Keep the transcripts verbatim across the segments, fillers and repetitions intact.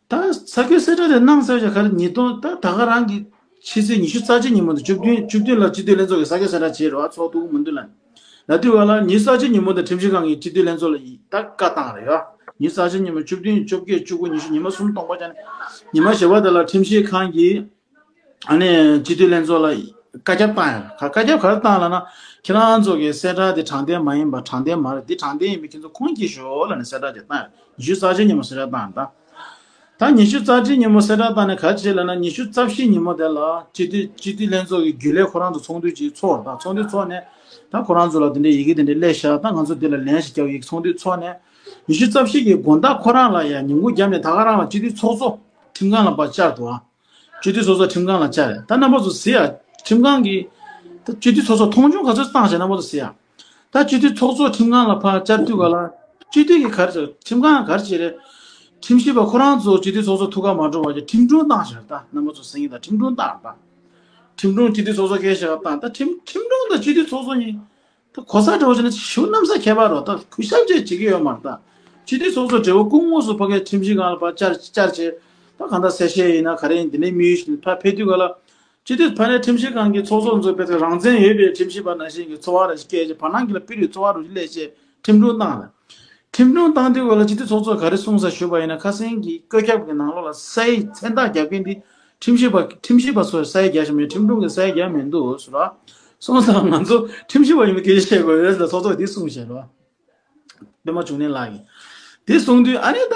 ད་ས་ཁུལ་གསལ་བསྒྲགས་དེ་གནང་ཚར་བཞག་ག་རེ་ཉིས་སྟོང་ད་ད་ག་རང་གི་ཕྱི་ཚེས་ཉི་ཤུ་རྩ་གཅིག་ཉིན་མོ་དང་བཅུ་བདུན་བཅུ་བདུན་ལ་སྤྱི་འཐུས་ལྷན་ཚོགས་ཀྱི་ས་ཁུལ་གསལ་བསྒྲགས་བྱས་རེད་བ། ཚོགས་འདུ་མུ་མཐུད་ལ་ལ་དུས་བ་ལ་ཉི་ཤུ་རྩ་གཅིག་ཉིན་མོ་དང་ཁྲིམས་ཞིབ་ཁང་གི་སྤྱི་འཐུས་ལྷན་ཚོགས་ལ་ད་བཀའ་བཏང་རེད་བ། ཉི་ཤུ་རྩ་གཅིག་ཉིན་མོ་བཅུ་བདུན་བཅོ་བརྒྱད་བཅུ་དགུ་ཉི་ཤུ་ཉི་མ་གསུམ་སྟོང་པ་ཅན་ཉི་མ་བཞི་པ་དེ་ལ་ཁྲིམས་ཞིབ་ཁང་གི་ཨ་ནི་སྤྱི་འཐུས་ལྷན་ཚོགས་ལ་བཀའ་ཁྱབ་བཏང་ཡོད། བཀའ་ཁྱབ་ག་རེ་བཏང་ལབ་ན། ཁྱེད་རང་ཚོ་གི་གསལ་བསྒྲགས་དེ་དྲང་བདེན་མ་ཡིན་པ་དྲང་བདེན་མ་རེད། འདི་དྲང་བདེན་ཡིན་པས་ཁྱེད་ཚོ་ཁུངས་སྐྱེལ་ཤོག་ལབ་ནས་གསལ་བསྒྲགས་དེ་བཏང་ཡོད། ཉི་ཤུ་རྩ་གཅིག་ཉིན་མོ་གསལ་བསྒྲགས་བཏང་ཡོད། ད་ད་ཉི་ཤུ་རྩ་གཅིག་ཉིན་མོ་གསལ་བསྒྲགས་བཏང་ནས་ག་རེ་བྱས་ལབ་ན། ཉི་ཤུ་རྩ་བཞི་ཉིན་མོ་དེ་ལ་སྤྱི་འཐུས་སྤྱི་འཐུས་ལྷན་ཚོགས་ཀྱི་རྒྱུན་ལས་ཁོ་རང་ཚོ་ཚོགས་འདུ་ཅིག་ཚོགས། ད་ཚོགས་འདུ་ཚོགས་ནས་ད་ཁོ་རང་ཚོ་ལ་དེ་འདྲའི་ཡི་གེ་དེ་འདྲ་སླེབས་ཤག་ད་ང་ཚོ་འདི་ལ་ལན་ཞིག་རྒྱབ་ཡིག་ཚོགས་འདུ་ཚོགས་ནས། ཉི་ཤུ་རྩ་བཞི་གི་དགོང་དག་ཁོ་རང་ལ་ཡང་ཉིན་གུང་རྒྱབ་ནས་ད་ག་རང་ལ་སྤྱི་འཐུས་ཚོགས་གཙོ་ཁྲིམས་ཁང་ལ་ཕར་བཅར་འདུག་ཨ། སྤྱི་འཐུས་ཚོགས་གཙོ་ཁྲིམས་ཁང་ལ་བཅར་རེད། ད་རྣམ་པ་ཚོ་གཟིགས་ཡ། ཁྲིམས་ཁང་གིས་ད་སྤྱི་འཐུས་ཚོགས་གཙོ་མཐོང་ཆུང་ག་ཚོད་བཏང་བྱས་རྣམ་པ་ཚོ་གཟིགས་ཡ། ད་སྤྱི་འཐུས་ཚོགས་གཙོ་ཁྲིམས་ཁང་ལ་ཕར་བཅར་དུས་ག་ལ། སྤྱི་འཐུས་ཀྱིས་ག་རེ་བྱས། ཁྲིམས་ཁང་ག་རེ་བྱས་རེད། ཁྲིམས་ཞིབ་པ་ཁོ་རང་ཚོ་སྤྱི་འཐུས་ཚོགས་གཙོ་ཐུགས་ཁ་མ་འགྲོ་བ་གྱི་ཁྲིམས་དྲུང་བཏང་བྱས་རེད། ད་རྣམ་པ་ཚོ་གཟིགས་ཡིན། ད་ཁྲིམས་དྲུང་བཏང་རེད། ད་ཁྲིམས་དྲུང་སྤྱི་འཐུས་ཚོགས་གཙོ་སྐད་ཆ་བཏང་། ད་ཁྲིམས་ཁྲིམས་དྲུང་དང་སྤྱི་འཐུས་ཚོགས་གཙོ་གཉིས། ད་གོ་ས་འདྲ་བོ་བྱས་ན་ཞེ་པོ་གནམ་ས་ཁྱད་པར་རོ། ད་གུས་ཞབས་བཅས་བྱེད་ཀྱི་ཡོད་མ་རེད། ད་སྤྱི་འཐུས་ཚོགས་གཙོ་འབྲེལ་བ་སྐུ་ངོ་སུ་ཕ་གིའི་ཁྲིམས་ཞིབ་ཁང་ལ་ཕར་བཅར་བཅར་བྱས། ད་གང་ལྟར་གསལ་བཤད་ཡིན་ན་ག་རེ་ཡིན་འདི་ནས་དམིགས་ཡུལ་ཞིག་ཕར་ཕེབས་དུས་ག་ལ། སྤྱི་འཐུས་ཕ་ནས་ཁྲིམས་ཞིབ་ཁང་གི་ཚོགས་གཙོ་ཚོ་དཔེ་ཚོ་རང་བཙན་ཡོད་པའི་ཁྲིམས་ཞིབ་པ་ནང་བཞིན་གྱི་ཚོར་བ་རེ་ཞིག་སྐྱེས་བྱས། བར་སྣང་གི་ལ་ཕི་རུའི་ཚོར་བ་རུ་སླེབས་བྱས་ཁྲིམས་དྲུང་བཏང་ལ། ཁྲིམས་དྲུང་བཏང་དུས་ག་ལ་སྤྱི་འཐུས་ཚོགས་གཙོས་ག་རེ་གསུངས་ས་ཞུས་པ་ཡིན་ན། ཁ་སང་གི་བཀོད་ཁྱབ་ཀྱི་ནང་ལོགས་ལ་ས་ཡིག་མཚན་རྟགས་རྒྱབ་མཁན་འདི་ཁྲིམས་ཞིབ་པ་ཁྲིམས་ཞིབ་པ་ཚོས་ས་ཡིག་རྒྱབ་བཞག་མེད། ཁྲིམས་དྲུང་གིས་ས་ཡིག་རྒྱབ་མི་འདུག་ཟེར་བ། སོང་ཙང་ང་ཚོ་ཁྲིམས་ཞིབ་པ་ཡིན་པའི་སྐད་ཆ་བཤད་དགོས་རེད་ཟེར་ཚོགས་གཙོས་འདི་གསུངས་བཞག་རོ། པད་མ་འབྱུང་གནས་ལགས་ཀྱིས། དེ་གསུངས་དུས་ཨ་ནི་ད།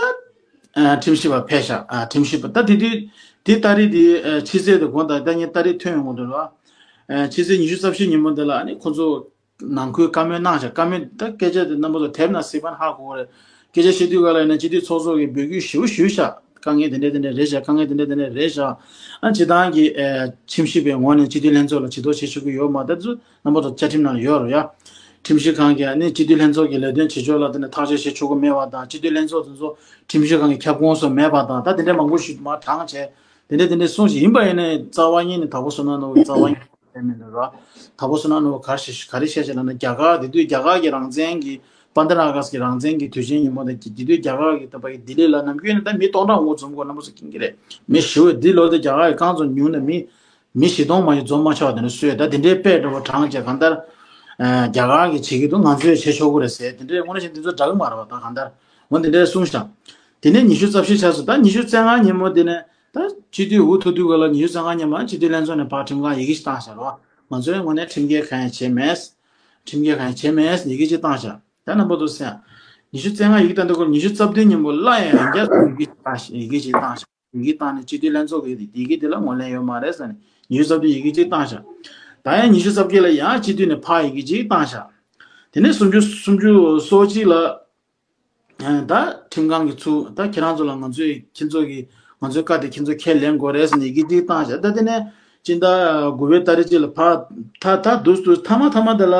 ཨ། ཁྲིམས་ཞིབ་པ་ཕེབས་ཤག་ཨ། ཁྲིམས་ཞིབ་པ་ད་དེ་དུས་དེ་ཏ་རིག་དེ་ཨ། ཕྱི་ཚེས་དེ་དགོངས་དག་ད་ངས་ཏ་རིག་ཐོན་ཡོང་གི་འདུག་ལ། ཨ། ཕྱི་ཚེས་ཉི་ཤུ་རྩ་བཞི་ཉིན་མོ་དེ་ལ་ཨ་ནི་ཁོ་ཚོ་ནང་ཁུལ་བཀའ་མོལ་གནང་ཤག་བཀའ་མོལ་ད་སྐད་ཆ་དེ་རྣམ་པ་ཚོ་དེབ་ནང་གཟིགས་པ་ན་ཧ་གོ་གི་རེད། སྐད་ཆ་བཤད་དུས་ག་ལ་ཡིན་ན་སྤྱི་འཐུས་ཚོགས་གཙོ་གིས་འབོད་སྐུལ་ཞེ་པོ་ཞུས་ཤག་དཀའ་ངལ་དེ་འདྲ་དེ་འདྲ་རེད་ཤག་དཀའ་ངལ་དེ་འདྲ་དེ་འདྲ་རེད་ཤག་ཨ། སྤྱི་བཏང་གི་ཨ། ཁྲིམས་ཞིབ་པའི་ངོས་ནས་སྤྱི་འཐུས་ལྷན་ཚོགས་ལ་ཇུས་གཏོགས་བྱེད་ཆོག་གི་ཡོད་མ་རེད། དེ་ཚོ་རྣམ་པ་ཚོ་བཅའ་ཁྲིམས་ནང་ལ་ཡོད་རེད་ཡ། ཁྲིམས་ཞིབ་ཁང་གིས་ཨ་ནི་སྤྱི་འཐུས་ལྷན་ཚོགས་ཀྱི་ལས་དོན་བྱེད་ཕྱོགས་ལ་དེ་ནས་ཐག་གཅོད་བྱེད་ཆོག་གི་མེད་པ་དང་། སྤྱི་འཐུས་ལྷན་ཚོགས་དེ་ཚོ་ཁྲིམས་ཞིབ་ཁང་གི་ཁྱབ་ཁོངས་སུ་མེད་པ་དང་། ད་དེ་འདྲའི་མང་པོ་ཞིག་མར་དྲངས་བྱས་དེ་འདྲ་དེ་འདྲ་གསུངས་ཤིག་ཡིན་པ་ཡིན་ནའི་རྩ་བ་ཉིད་ནས་དྭགས་པོ་བསོད་ནམས་ནོར་བུ་རྩ་བ་ཉིད་ནས་མེད་འདུག་ར། དྭགས་པོ་བསོད་ནམས་ནོར་བུ་ག་རེ་བཤད་ག་རེ་བཤད་ཅེ་ལབ་ན། རྒྱ་གར་དེ་དུས་རྒྱ་གར་གྱི་རང་བཙན་གྱི་པན་དྷ་ར་ག་སི་གི་རང་བཙན་གྱི་དུས་ཆེན་ཉིན་མོ་དང་། དེ་དུས་རྒྱ་གར་གྱི་ད་ཕ་གི་ལྡི་ལི་ལ་ནམ་རྒྱུན་ནས་ད་མི་སྟོང་ཕྲག་འགོ་འཛོམས་དགོས་རྣམ་པ་ཚོ་མཁྱེན་གྱི་རེད། མི་ཞེ་པོ་འདི་ལོ་དེ་རྒྱ་གར་གྱི་རྐང་ཚོ་ཉུང་ནས་མི་མི་བཞི་སྟོང་མ་ཡི་འཛོམས་མ་ཆོག་དེ་འདྲ་སུས་ད་དེ་འདྲའི་དཔེ་འདྲ་བོ་དྲངས་བྱས་གང་ལྟར། ཨ། རྒྱ་གར་གྱིས་བྱེད་ཀྱི་འདུག་ང་ཚོས་བྱེད་ཆོག་གི་རེད་ཟེར། དེ་འདྲའི་དངོས་གནས་བྱས་ན་འདི་ཚོ་འདྲ་གི་མ་རེད་པ། ད་གང་ལྟར་འོ་དེ་འདྲའི་གསུངས་ཤག་དེ་ནས་ཉི་ཤུ་རྩ་བཞི་ཆགས་སོང་། ད་ཉི་ཤུ་རྩ་ལྔ་ཉིན་མོ་དེ་ནས་ད་སྤྱི་འཐུས་འུ་ཐུག་དུས་ག་ལ་ཉི་ཤུ་རྩ་ལྔ་ཉིན་མ་སྤྱི་འཐུས་ལྷན་ཚོགས་ནས་ཕར་ཁྲིམས་ཁང་ཡི་གེ་ཞིག་བཏང་ཤག་རོ། ང་ཚོའི་ངོས་ནས་ཁྲིམས་འགལ་གང་ཡང་བྱས་མེད། ཁྲིམས་འགལ་གང་ཡང་བྱས་མེད་ཡི་གེ་ཅིག་བཏང་ཤག་ད་རྣམ་པ་ཚོ་གསན། ཉི་ཤུ་རྩ་ལྔ་ཡི་གེ་བཏང་དུས་ག་ལ་ཉི་ཤུ་རྩ་བདུན་ཉིན་མོ་སླར་ཡང་ཡང་བསྐྱར་ཡི་གེ་ཞིག་བཏང་ཤག་ཡི་གེ་ཅིག་བཏང་ཤག་ཡི་གེ་བཏང་ནས་སྤྱི་འཐུས་ལྷན་ཚོགས་ཀྱིས་ཡི་གེ་དེ་ལ་ངོས་ལེན་ཡོད་མ་རེད་ཟེར་ནས་ཉི་ཤུ་རྩ་བདུན་ཡི་གེ་གཅིག་བཏང་ཤག་ད་ཡང་ཉི་ཤུ་རྩ་བརྒྱད་ལ་ཡང་སྤྱི་འཐུས་ནས་ཕར་ཡི་གེ་གཅིག་བཏང་ཤག་དེ་ནས་སུམ་ཅུ་སུམ་ཅུ་སོ་གཅིག་ལ་ད་ཁྲིམས་ཁང་གིས་ཚུར་ད་ཁྱེད་རང་ཚོ་ལ་ང་ཚོས་ཁྱེད་ཚོ་གི་ང་ཚོའི་བཀའ་དེ་ཁྱེད་ཚོ་ཁས་ལེན་དགོས་རེད་ཟེར་ནས་ཡི་གེ་གཅིག་བཏང་ཤག་ད་དེ་ནས་སྤྱི་ཟླ་དགུ་པའི་ཏ་རིག་གཅིག་ལ་ཕར་ད་ད་དུས་དུས་མཐའ་མ་མཐའ་མ་དེ་ལ།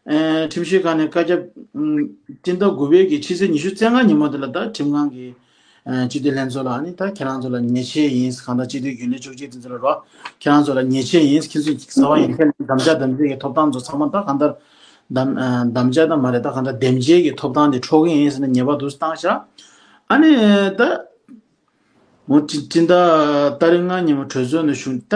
ཨེ། ཁྲིམས་ཞིབ་ཁང་ནས་བཀའ་ཁྱབ། ཨུམ། སྤྱི་ཟླ་དགུ་པའི་གི་ཕྱི་ཚེས་ཉི་ཤུ་རྩ་ལྔ་ཉིན་མོ་དེ་ལ་ད་ཁྲིམས་ཁང་གིས། ཨེ། སྤྱི་འཐུས་ལྷན་ཚོགས་ལ་ཨ་ནི་ད་ཁྱེད་རང་ཚོ་ལ་ཉེས་ཆད་ཡིན། གང་ལྟར་སྤྱི་འཐུས་རྒྱུན་ལས་བཅུ་གཅིག་དེ་ཚོ་ལ་རོ། ཁྱེད་རང་ཚོ་ལ་ཉེས་ཆད་ཡིན། ཁྱེད་ཚོས་གསར་པ་ཡིན་ཁྱེད་དམ་བཅའ་དམ་འཛིན་གྱི་ཐོབ་ཐང་ཚོ་ཚང་མ་ད་གང་ལྟར་དམ་དམ་བཅའ་ད་མ་རེད། ད་གང་ལྟར་དེམ་བྱེད་ཀྱི་ཐོབ་ཐང་དེ་འཕྲོག་གི་ཡིན་ཟེར་ནས་ཉེས་པ་དུ་བཏང་ཤག་ཨ་ནི་ད། འོ་སྤྱི་སྤྱི་ཟླ་ཏ་རིག་ལྔ་ཉིན་མོ་གྲོས་ཚོགས་ནས་གཞུང་ད་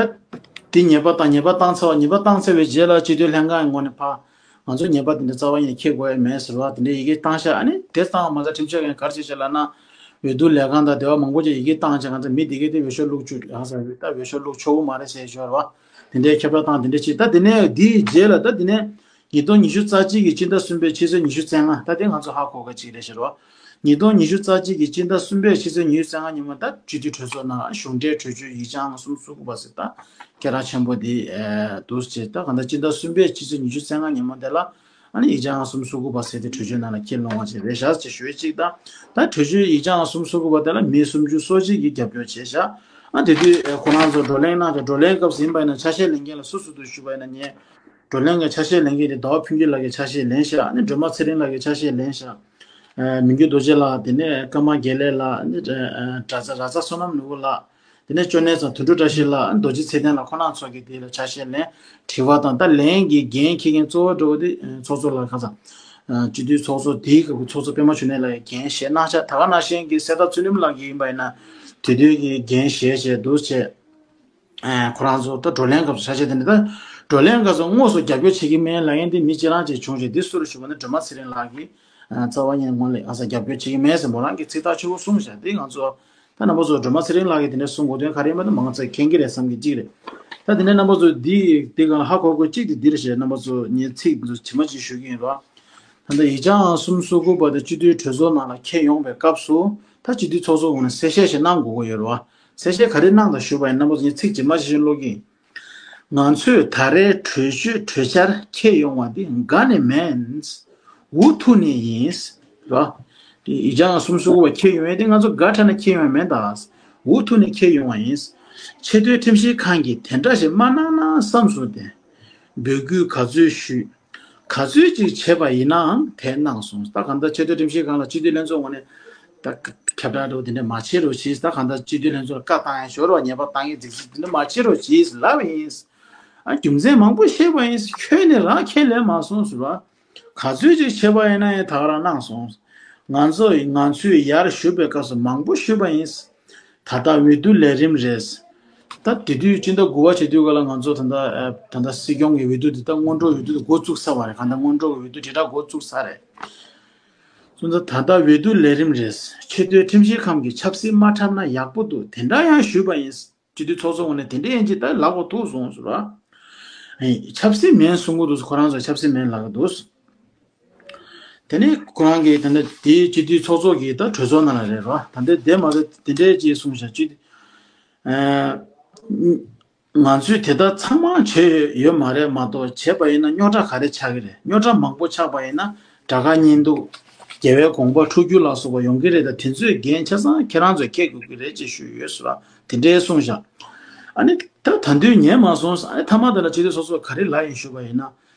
དེ་ཉེས་པ་བཏང་ཉེས་པ་བཏང་ཚར་བ། ཉེས་པ་བཏང་ཚར་བའི་རྗེས་ལ་སྤྱི་འཐུས་ལྷན་ཁང་གི་ངོས་ནས་ཕར་ང་ཚོ་ཉེས་པ་དེ་འདྲ་རྩ་བ་ཉིད་ནས་འཁྱེར་དགོས་ཡ་མེད་ཟེར་བ་དེ་འདྲའི་ཡི་གེ་བཏང་ཤག་ཨ་ནི་དེ་བཏང་བ་མ་ཟད་ཁྲིམས་ཞིབ་ཁང་གིས་ག་རེ་བྱས་ཤག་ལབ་ན། འོས་བསྡུ་ལས་ཁང་དང་སྡེ་བ་མང་པོ་ཅིག་ཡི་གེ་བཏང་བྱས་ང་ཚོ་མི་དེ་གས་དེ་འོས་ཤོག་བླུགས་བཅུག་ཡག་ས་རེད། ད་འོས་ཤོག་བླུགས་ཆོག་གི་མ་རེད་ཟེར་ཞོར་བ་དེ་འདྲའི་ཁྱབ་བསྒྲགས་བཏང་། དེ་འདྲ་ཅིག་ད་དེ་ནས་དེའི་རྗེས་ལ་ད་དེ་ནས། ཉིས་སྟོང་ཉི་ཤུ་རྩ་གཅིག་གི་སྤྱི་ཟླ་གསུམ་པའི་ཕྱི་ཚེས་ཉི་ཤུ་རྩ་ལྔ། ད་དེ་ང་ཚོ་ཧ་གོ་ག་ཅིག་རེད་ཤག་རོ། ཉིས་སྟོང་ཉི་ཤུ་རྩ་གཅིག་གི་སྤྱི་ཟླ་གསུམ་པའི་ཕྱི་ཚེས་ཉི་ཤུ་རྩ་ལྔ་ཉིན་མོ་ད་སྤྱི་འཐུས་གྲོས་ཚོགས་ནང་གཞུང་འབྲེལ་གྲོས་ཆོད་ཡིག་ཆ་ལྔ་གསུམ་སོ་དགུ་པ་ཟེར་ད་སྐད་གྲགས་ཆེན་པོ་དེ་འདུག་ཅེས། ད་གང་ལྟར་སྤྱི་ཟླ་གསུམ་པའི་ཕྱི་ཚེས་ཉི་ཤུ་རྩ་ལྔ་ཉིན་མོ་དེ་ལ་ཨ་ནི་ཡིག་ཆ་ལྔ་གསུམ་སོ་དགུ་པ་ཟེར་དེ་གྲོས་ཆོད་ནང་ལ་འཁྱེར་ལོང་བ་ཅིག་རེད་ཤག་ཅེས་ཞུ་ཡས་གཅིག་དང་། ད་གྲོས་ཆོད་ཡིག་ཆ་ལྔ་གསུམ་སོ་དགུ་པ་དེ་ལ་མི་སུམ་ཅུ་སོ་གཅིག་གིས་རྒྱབ་སྐྱོར་བྱས་ཤག་ཨ་དེ་དུས་ཁོ་རང་ཚོ་བགྲོ་གླེང་གནང་ཤག་བགྲོ་གླེང་སྐབས་སུ་ཡིན་པ་ཡིན་ན་ཆ་ཤས་ལེན་མཁན་ལ་སུ་སུ་འདུག་ཞུས་པ་ཡིན་ན་ངས། བགྲོ་གླེང་གི་ཆ་ཤས་ལེན་མཁན་དེ་ཟླ་བ་ཕུན་སྐྱིད་ལགས་ཀྱིས་ཆ་ཤས་ལེན་ཤག་ཨ་ནི་སྒྲོལ་མ་ཚེ་རིང་ལགས་ཀྱིས་ཆ་ཤས་ལེན་ཤག་ཨ། མི་འགྱུར་རྡོ་རྗེ་ལགས། དེ་ནས་ཀརྨ་དགེ་ལེགས་ལགས། ཨ་ནི་ཨ་ར་ཚ་ར་ཚ་བསོད་ནམས་ནོར་བུ་ལགས། དེ་ནས་ཅོ་ནེ་ཚང་དོན་གྲུབ་བཀྲ་ཤིས་ལགས། ཨ་ནི་རྡོ་རྗེ་ཚེ་བརྟན་ལགས། ཁོ་རང་ཚོ་གིས་དེ་ལ་ཆ་ཤས་ལེན། དྲི་བ་དང་ད་ལན་གྱི་འགན་འཁྱེར་མཁན་གཙོ་བོ་འགྲོ་བ་དེ་ཚོགས་གཙོ་ལགས་ཁ་སང་། ཨ། སྤྱི་འཐུས་ཚོགས་གཙོ་དེའི་སྐབས་ཀྱི་ཚོགས་གཙོ་པད་མ་འབྱུང་གནས་ལགས་ཀྱིས་འགན་བཞེས་གནང་ཤག་ད་ག་ནང་བཞིན་གྱི་གསེར་རྟ་ཚུལ་ཁྲིམས་ལགས་ཀྱིས་ཡིན་པ་ཡིན་ན། དེ་དུས་ཀྱི་འགན་བཞེས་བྱས་འདུག་བྱས། ཁོ་རང་ཚོ་ད་བགྲོ་གླེང་སྐབས་སུ་ཆ་ཤས་དེ་འདྲ། ད་བགྲོ་གླེང་སྐབས་སུ་དངོས་སུ་རྒྱབ་སྐྱོར་བྱེད་ཀྱི་མེད་ལབ་མཁན་དེ་མི་གཅིག་རང་གཅིག་བྱུང་རྗེས་འདི་སུ་རེད་ཞུས་པ་ན་སྒྲོལ་མ་ཚེ་རིང་ལགས་ཀྱིས་རྩ་བ་ཉིད་ངོས་ལ་ཨ་ས་རྒྱབ་སྐྱོར་བྱེད་ཀྱི་མེད་ཟེར་མོ་རང་གིས་ཚིག་ཐག་ཆོད་པོ་གསུངས་བཞག་དེ་ང་ཚོ་ད་རྣམ་པ་ཚོ་སྒྲོལ་མ་ཚེ་རིང་ལགས་ཀྱིས་དེ་འདྲ་གསུང་དགོས་དོན་ག་རེ་ཡིན་པ་ད་མང་ཚོས་མཁྱེན་གྱི་རེད་བསམ་གྱི་གཅིག་རེད། ད་དེ་འདྲ་རྣམ་པ་ཚོ་འདི་འདི་སྒང་ལ་ཧ་གོ་དགོས་གཅིག་དེ་འདི་རེད་ཞེས་རྣམ་པ་ཚོ་ངས་ཚིག་འདི་ཚོ་ཇི་མ་ཇི་བཞིན་ཞུ་གི་ཡིན་རོགས། ད་ལྟ་ཡིག་ཆ་ཨང་གསུམ་སོ་དགུ་པ་དེ་སྤྱི་འཐུས་གྲོས་ཚོགས་ནང་ལ་འཁྱེར་ཡོང་བའི་སྐབས་སུ་ད་སྤྱི་འཐུས་ཚོགས་གཙོ་ངོས་ནས་གསལ་བཤད་ཞིག་གནང་དགོས་ཀྱི་ཡོད་རེད་བ། གསལ་བཤད་ག་རེ་གནང་དང་ཞུས་པ་ཡིན་ན་རྣམ་པ་ཚོ་ངས་ཚིག་ཇི་མ་ཇི་བཞིན་ཀློག་གི་ཡིན། ང་ཚོས་ད་རེས་གྲོས་ཆོད་གྲོས་འཆར་འཁྱེར་ཡོང་བ་འདི་དགའ་ནས་མིན། འུ་ཐུག་ནས་ཡིན། རེད་བ། ཡིག་ཆ་ཨང་གསུམ་སོ་དགུ་པ་འཁྱེར་ཡོང་ཡས་དེ་ང་ཚོ་དགའ་དྲགས་ནས་འཁྱེར་ཡོང་བ་མིན་ད། འུ་ཐུག་ནས་འཁྱེར་ཡོང་བ་ཡིན། ཆེས་མཐོའི་ཁྲིམས་ཞིབ་ཁང་གིས་དེ་འདྲ་ཞིག་མ་གནང་ན་བསམ་སོང་སྟེ། འབོད་སྐུལ་ག་ཚོད་ཞུས། ག་ཚོད་ཅིག་བྱས་པ་ཡིན་ནའང་དེ་གནང་སོང་། ད་གང་ལྟར་ཆེས་མཐོའི་ཁྲིམས་ཞིབ་ཁང་ལ་སྤྱི་འཐུས་ལྷན་ཚོགས་ངོས་ནས་ད་ཁྱབ་བསྒྲགས་འགྲོ་དེ་འདྲ་མ་བྱེད་རོགས་གྱིས། ད་གང་ལྟར་སྤྱི་འཐུས་ལྷན་ཚོགས་ལ་བཀའ་བཏང་ཡ་ཞོར་བ་ཉེས་པ་བཏང་ཡ་རྫིག་རྫིག་དེ་འདྲ་མ་བྱེད་རོགས་གྱིས་ལབ་ཡིན། ཨ་རྒྱུ་མཚན་མང་པོ་བཤད་པ་ཡིན། ཁྱོད་ནས་རང་ཁས་ལེན་མ་སོང་ཟེར་བ། ག་ཚོད་ཅིག་བྱས་པ་ཡིན་ན་ཡང་ད་ག་རང་གནང་སོང་། ང་ཚོ་ང་ཚོས་ཡར་ཞུ་བའི་སྐབས་སུ་མང་པོ་ཞུས་པ་ཡིན། ད་ལྟ་འོས་བསྡུ་ལས་རིམ་རེད། ད་དེ་དུས་སྤྱི་ཟླ་དགུ་པ་བྱེད་དུས་ག་ལ་ང་ཚོ་ད་ལྟ་ཨ་ད་ལྟ་སྲིད་སྐྱོང་གི་འོས་བསྡུ་དེ་ད་སྔོན་འགྲོ་འོས་བསྡུ་དེ་འགོ་བཙུགས་ཚར་བ་རེད། གང་ལྟར་སྔོན་འགྲོ་གི་འོས་བསྡུ་དྲིལ་བསྒྲགས་འགོ་བཙུགས་ཚར་རེད། སོང་ཙང་ད་ལྟ་འོས་བསྡུ་ལས་རིམ་རེད། ཆེས་མཐོའི་ཁྲིམས་ཞིབ་ཁང་གིས་ཆབ་སྲིད་མ་འཁྲབ་ན་ཡག་པོ་འདུག་དེ་འདྲ་ཡང་ཞུས་པ་ཡིན། སྤྱི་འཐུས་ཚོགས་གཙོ་ངོས་ནས་དེ་འདྲ་ཡིན་གྱི་ད་ལབ་དགོས་ཐུག་སོང་ཟེར་བ། ཨེ། ཆབ་སྲིད་མིན་གསུང་གི་འདུག་ཁོ་རང་ཚོ་ཆབ་སྲིད་མིན་ལབ་ཀྱི་འདུག་དེ་ནས་ཁོ་རང་གིས་ད་ལྟ་དེའི་སྤྱི་འཐུས་ཚོགས་གཙོ་གིས་ད་གྲོས་ཚོགས་ནང་ལ་རེད་རོ། ད་ལྟ་དེ་མ་ཟད་དེ་འདྲའི་ཅིག་གསུངས་བཞག་སྤྱི་འཐུས། ཨེ། ང་ཚོས་དེ་ལྟར་ཚང་མ་བྱས་ཡོད་མ་རེད་མ་གཏོགས་བྱས་པ་ཡིན་ན་རྙོག་དྲ་ག་རེ་ཆགས་ཀྱི་རེད། རྙོག་དྲ་མང་པོ་ཆགས་པ་ཡིན་ན་དགྲ་དགའ་གཉེན་སྡུག་རྒྱལ་བའི་དགོངས་པ་འཁྲུལ་རྒྱུ་ལ་སོགས་པ་ཡོང་གི་རེད། ད་དེ་ཚོའི་འགན་ཆ་ཚང་ཁྱེད་རང་ཚོས་འཁྱེར་དགོས་ཀྱི་རེད་ཅེས་ཞུས་ཡོད་ཟེར་བ་དེ་འདྲའི་གསུངས་བཞག་ཨ་ནི་ད་ད་དུང་ཉན་མ་སོང་། ཨ་ནི་མཐའ་མ་དེ་ལ་སྤྱི་འཐུས་སོ་སོས་ག་རེ་ལབ་ཡིན་ཞུས་པ་ཡིན་ན།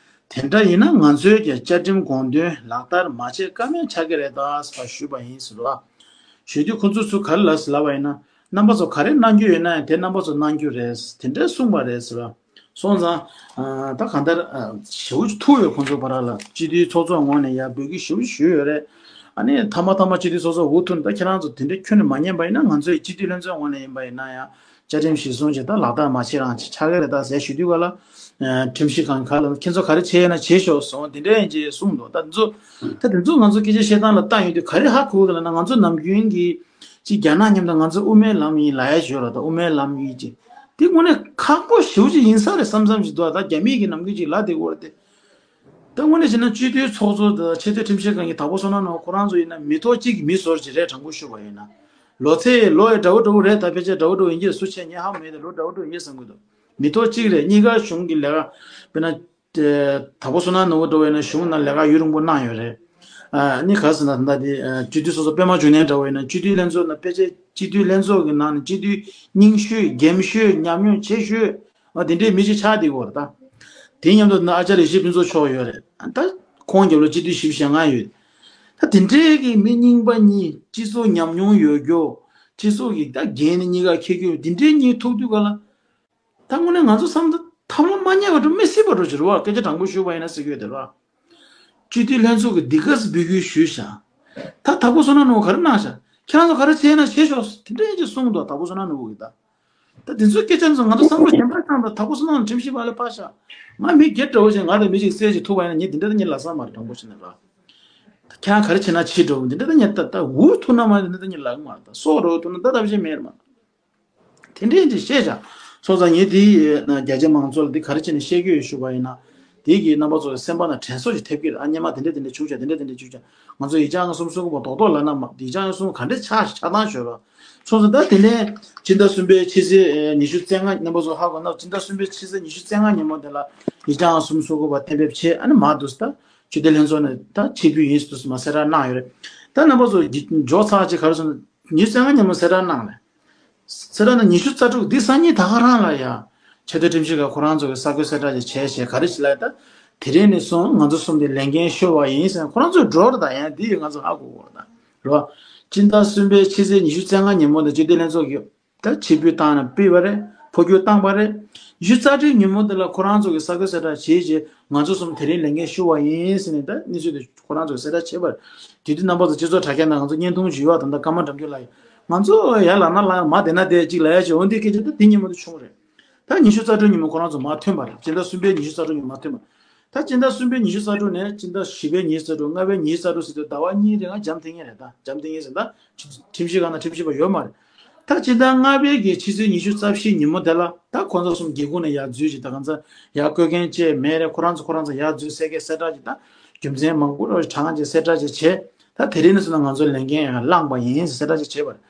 དེ་འདྲ་ཡིན་ན་ང་ཚོས་ཀྱང་བཅའ་ཁྲིམས་དགོངས་དོན་ལག་བསྟར་མ་བྱེད་ཀ་མེད་ཆགས་ཀྱི་རེད་ད་ཟེར་བ་ཞུས་པ་ཡིན་ཟེར་བ། ཞུ་དུས་ཁོ་ཚོ་ཚུར་ག་རེ་ལབ་ཟེར་ལབ་པ་ཡིན་ན། རྣམ་པ་ཚོ་ག་རེ་གནང་རྒྱུ་ཡོད་ན་ཡང་དེ་རྣམ་པ་ཚོ་གནང་རྒྱུ་རེད། དེ་འདྲའི་གསུངས་པ་རེད་ཟེར་བ། སོང་ཙང་། ད་གང་ལྟར་ཞེ་པོ་ཅིག་ཐུག་ཡོད་ཁོང་ཚོའི་བར་ལ། སྤྱི་འཐུས་ཚོགས་གཙོ་ངོས་ནས་ཡར་འབོད་སྐུལ་ཞེ་པོ་ཞུས་ཡོད་རེད། ཨ་ནི་མཐའ་མ་མཐའ་མ་སྤྱི་འཐུས་ཚོགས་གཙོ་འུ་ཐུག་ནས་ད་ཁྱེད་རང་ཚོ་དེ་འདྲའི་ཁྱོན་ནས་མ་ཉན་པ་ཡིན་ན་ང་ཚོའི་སྤྱི་འཐུས་ལྷན་ཚོགས་ངོས་ནས་ཡིན་པ་ཡིན་ན་ཡང་བཅའ་ཁྲིམས་གཞིར་བཟུང་བྱས་ད་ལག་བསྟར་མ་བྱེད་རང་ཆགས་ཀྱི་རེད་ད་ཟེར་ཞུ་དུས་ག་ལ། ཁྲིམས་ཞིབ་ཁང་ག་ལ་ཁྱེད་ཚོ་ག་རེ་བྱས་ཡོད་ན་བྱེད་ཤོག་སོང་དེ་འདྲ་ཡིན་ཅེས་གསུངས་འདུག་ད་འདི་ཚོ། ད་འདི་ཚོ་ང་ཚོ་སྐད་ཆ་བཤད་སྟངས་ལ་བལྟ་ཡོང་དུས་ག་རེ་ཧ་གོ་གི་ལབ་ན་ང་ཚོ་ནམ་རྒྱུན་གྱི། ཅིག་རྒྱ་ནག་མཉམ་དུ་ང་ཚོ་དབུ་མའི་ལམ་ཡིན་ལབ་ཡ་ཞོར་ལ་ད་དབུ་མའི་ལམ་ཡིན་ཅེས། འདི་དངོས་གནས་ཁག་པོ་ཞེ་པོ་ཅིག་ཡིན་ས་རེད་བསམ་བསམ་ཞིག་འདུག་ད་རྒྱ་མིས་ཀྱི་ནམ་རྒྱུན་ཅིག་ལབ་བསྡད་ཀྱི་ཡོད་རེད་དེ། ད་དངོས་གནས་བྱས་ན་སྤྱི་འཐུས་ཚོགས་གཙོ་དང་ཆེས་མཐོའི་ཁྲིམས་ཞིབ་ཁང་གི་དྭགས་པོ་བསོད་ནམས་ནོར་བུ་ཁོ་རང་ཚོ་ཡིན་ན་མི་ཐོག་གཅིག་གི་མི་ཟུར་ཅིག་རེད། དྲང་པོ་ཞུས་པ་ཡིན་ན། ལོ་ཚད་ལོ་ཡི་འདྲ་བོ་འདྲ་བོ་རེད། ད་ཕལ་ཆེར་འདྲ་བོ་འདྲ་བོ་ཡིན་གྱི་རེད། སུ་ཆེ་ཉེ་ཧ་མེད་དེ་ལོ་འདྲ་བོ་འདྲ་བོ་ཡིན་བསམ་གྱི་འདུག་མི་ཐོག་གཅིག་རེད། གཉིས་ཀ་གཞུང་གི་ལས་ཀ། དཔེར་ན། དྭགས་པོ་བསོད་ནམས་ནོར་བུ་འདྲ་བོ་ཡིན་ན་གཞུང་ནང་ལས་ཀ་ཡུན་རིང་པོ་གནང་ཡོད་རེད། ཨ་ནི་ག་ཟེར་ན་ད་ལྟ་དེ་སྤྱི་འཐུས་སོ་སོ་པད་མ་འབྱུང་གནས་འདྲ་བོ་ཡིན་ན་སྤྱི་འཐུས་ལྷན་ཚོགས་ནང་ཕལ་ཆེར་སྤྱི་འཐུས་ལྷན་ཚོགས་ཀྱི་ནང་ནས་སྤྱི་འཐུས་རྙིང་ཤོས་རྒན་ཤོས་ཉམས་མྱོང་ཆེ་ཤོས་ཨ་དེ་འདྲའི་མི་ཞིག་ཆགས་བསྡད་ཡོད་རེད་ད། དེ་མཉམ་དུ་ན་ཨ་ཅར་ཡེ་ཤེས་ཕུན་ཚོགས་མཆོག་ཡོད་རེད། ད་ཁོང་རྒྱབ་ལ་སྤྱི་འཐུས་བཞི་བཅུ་ཞེ་ལྔ་ཡོད། ད་དེ་འདྲའི་གི་མི་རྙིང་པ་གཉིས་སྤྱི་ཚོགས་ཉམས་མྱོང་ཡོད་རྒྱུ། སྤྱི་ཚོགས་ཀྱི་ད་འགན་ནི་གཉིས་ཀ་འཁྱེར་རྒྱུ་དེ་འདྲའི་གཉིས་ཐུག་དུས་ག་ལ། ད་དངོས་གནས་ང་ཚོ་བསམ་ད་ཐབས་ལམ་མ་རྙེད་པ་འགྲོ་མི་སྲིད་པ་འགྲོ་ཅི་རེད་བ། སྐད་ཆ་དྲང་པོ་ཞུས་པ་ཡིན་ན་ཟེར་གྱི་ཡོད་དེ་རེད་བ། སྤྱི་འཐུས་ལྷན་ཚོགས་ཀྱི་འདི་ག་ཟེ་འབོད་སྐུལ་ཞུས་ཤག་ད་དྭགས་པོ་བསོད་ནམས་ནོར་བུ་ག་རེ་གནང་ཤག་ཁྱེད་རང་ཚོ་ག་རེ་བྱས་ན་བྱེད་ཤོག་དེ་འདྲ་ཡིན་ཅེས་གསུངས་འདུག་དྭགས་པོ་བསོད་ནམས་ནོར་བུ་གིས་ད། ད་དེ་ཚོའི་སྐད་ཆ་ཚོ་ང་ཚོ་བསམ་བློ་གཞན་པ་བཏང་ད་དྭགས་པོ་བསོད་ནམས་ཁྲིམས་ཞིབ་པ་ལ་ཕར་ཤག་ང་མི་སྒེར་འདྲ་བོ་ཞིག་ང་དང་མི་ཞིག་བསད་ཅིག་ཐུག་པ་ཡིན་ན་ངས་དེ་འདྲ་ད་ངས་ལབ་ས་མ་རེད། དྲང་པོ་བཤད་ན་ར། ད་ཁྱེད་རང་ག་རེ་བྱས་ན་བྱེད་འགྲོ་འདི་འདྲ་ད་ངས་ད་ད་འུ་ཐུག་ན་མ་འདི་འདྲ་ད་ངས་ལབ་གི་མ་རེད། ད་སྲོག་འགྲོ་ཐུག་ན་ད་ད་བྱེད་ཤེས་མེད་མ་རེད། དེ་འདྲའི་ཅིག་བཤད་བཞག་སོང་ཙང་ངས་དེའི་རྒྱ་ཆེ་མང་ཚོགས་ལ་འདི་ག་རེ་བྱས་ནས་བཤད་ཀྱི་ཡོད་ཞུས་པ་ཡིན་ན། དེ་གིས་རྣམ་པ་ཚོ་སེམས་པ་ན་དྲན་གསོ་ཞིག་ཐེབས་ཀྱི་རེད། ཨ་སྔོན་མ་དེ་འདྲ་དེ་འདྲ་བྱུང་བྱས་དེ་འདྲ་དེ་འདྲ་བྱུང་བྱས་ང་ཚོ་ཡིག་ཆ་ཨང་གསུམ་གསུམ་དགུ་པ་རྡོག་རྡོག་ལབ་ན་མ་ཡིག་ཆ་ཨང་གསུམ་ག་འདྲ་ཆགས་ཤིག་ཆགས་སྟངས་ཤོད་རོགས། སོང་ཙང་ད་དེ་ནས་སྤྱི་ཟླ་གསུམ་པའི་ཕྱི་ཚེས་ཉི་ཤུ་རྩ་ལྔ་རྣམ་པ་ཚོ་ཧ་གོ་ན་སྤྱི་ཟླ་གསུམ་པའི་ཕྱི་ཚེས་ཉི་ཤུ་རྩ་ལྔ་ཉིན་མོ་དེ་ལ་ཡིག་ཆ་ཨང་གསུམ་གསུམ་དགུ་པ་གཏན་འབེབས་བྱས། ཨ་ནི་མ་འདུག་ད་སྤྱི་འཐུས་ལྷན་ཚོགས་ནས་ད་ཕྱིར་འབུད་ཡིན་འདུག་མ་གསལ་བསྒྲགས་གནང་ཡོད་རེད། ད་རྣམ་པ་ཚོ་འཇོག་ཚར་ཅིག་ག་རེ་སོང་ན་ཉི་ཤུ་རྩ་ལྔ་ཉིན་མོ་གསལ་བསྒྲགས་གནང་རེད། ཚེ་རབས་ནི་ཉི་ཤུ་རྩ་དྲུག་འདི་སང་ཉིན་ད་ག་རང་ལ་ཡ། ཆེས་མཐོའི་ཁྲིམས་ཞིབ་ཁང་ཁོ་རང་ཚོ་གི་གསར་འགོད་གསལ་བསྒྲགས་ཅིག་བྱས་བྱས་ག་རེ་ཞིག་ལབ་ཡ་ད། དེ་རིང་ནས་བཟུང་ང་ཚོ་གསུམ་དེ་ལས་འགན་ཤོར་བ་ཡིན་ཟེར་ཁོ་རང་ཚོས་འགྲོ་རེད་ད། ཡང་འདི་ཡིས་ང་ཚོ་ཧ་གོ་གོ་རེད་ད། རེད་བ། སྤྱི་ཟླ་གསུམ་པའི་ཕྱི་ཚེས་ཉི་ཤུ་རྩ་ལྔ་ཉིན་མོ་དེ་སྤྱི་འཐུས་ལྷན་ཚོགས་ཀྱིས་ད་ཕྱིར་འབུད་བཏང་ནས་ཕུད་པ་རེད། འཕོ་འགྱུར་བཏང་པ་རེད། ཉི་ཤུ་རྩ་དྲུག་ཉིན་མོ་དེ་ལ་ཁོ་རང་ཚོ་གི་གསར་འགོད་གསལ་བསྒྲགས་བྱས་རྗེས་ང་ཚོ་གསུམ་དེ་རིང་ལས་འགན་ཤོར་བ་ཡིན་ཟེར་ནས་ད་གནས་ཚུལ་དེ་ཁོ་རང་ཚོས་གསལ་བསྒྲགས་བྱས་པ་རེད། དེ་དུས་རྣམ་པ་ཚོ་སྤྱི་ཚོགས་དྲ་རྒྱ་ནང་ང་ཚོ་བརྙན་ཐུང་ཞུས་པ་དང་ད་ཀརྨ་དགྲ་འདུལ་ལགས་ཀྱིས་ ང་ཚོ་ཡར་ལངས་ན་ལངས། མར་བསྡད་ན་བསྡད་ཅིག་ལབ་ཡ་ཅིག་འོ་འདི་སྐད་ཆ་ད་འདི་ཉིན་མོ་དེ་བྱུང་རེད། ད་ཉི་ཤུ་རྩ་དྲུག་ཉིན་མོ་ཁོ་རང་ཚོ་མར་ཐོན་པ་རེད། སྤྱི་ཟླ་གསུམ་པའི་ཉི་ཤུ་རྩ་དྲུག་ཉིན་མར་ཐོན་པ། ད་སྤྱི་ཟླ་གསུམ་པའི་ཉི་ཤུ་རྩ་དྲུག་ནས་སྤྱི་ཟླ་བཞི་པའི་ཉི་ཤུ་རྩ་དྲུག་ལྔ་པའི་ཉི་ཤུ་རྩ་དྲུག་ཟེར་དུས་ཟླ་བ་གཉིས་རེ་ང་འཇམ་ཐིང་ངེ་རེད། ད་འཇམ་ཐིང་ངེ་ཟེར་ད་ཁྲིམས་ཞིབ་ཁང་ནང་ཁྲིམས་ཞིབ་པ་ཡོད་མ་རེད། ད་སྤྱི་ཟླ་ལྔ་པའི་གི་ཕྱི་ཚེས་ཉི་ཤུ་རྩ་བཞི་ཉིན་མོ་དེ་ལ་ད་ཁོང་ཚོ་གསུམ་སྒེའུ་ཁུང་ནས་ཡར་འཛུལ་ཅིག་ད་གང་ཚ་ཡར་བསྐོས་མཁན་བཅས་མེད་རེད། ཁོ་རང་ཚོ་ཁོ་རང་ཚོ་ཡར་འཛུལ་སའི་གི་གསལ་བསྒྲགས་ཅིག་ད་རྒྱུ་མཚན་མང་པོ་རོ་གྲངས་ཀྱི་གསལ་བསྒྲགས་ཅིག་བྱས། ད་དེ་རིང་ནས་བཟུང་ན་ང་ཚོ་ལས་འགན་ཡང་བླངས་པ་ཡིན་ཟེར་གསལ་བསྒྲགས་ཅིག་བྱས་པ་རེད།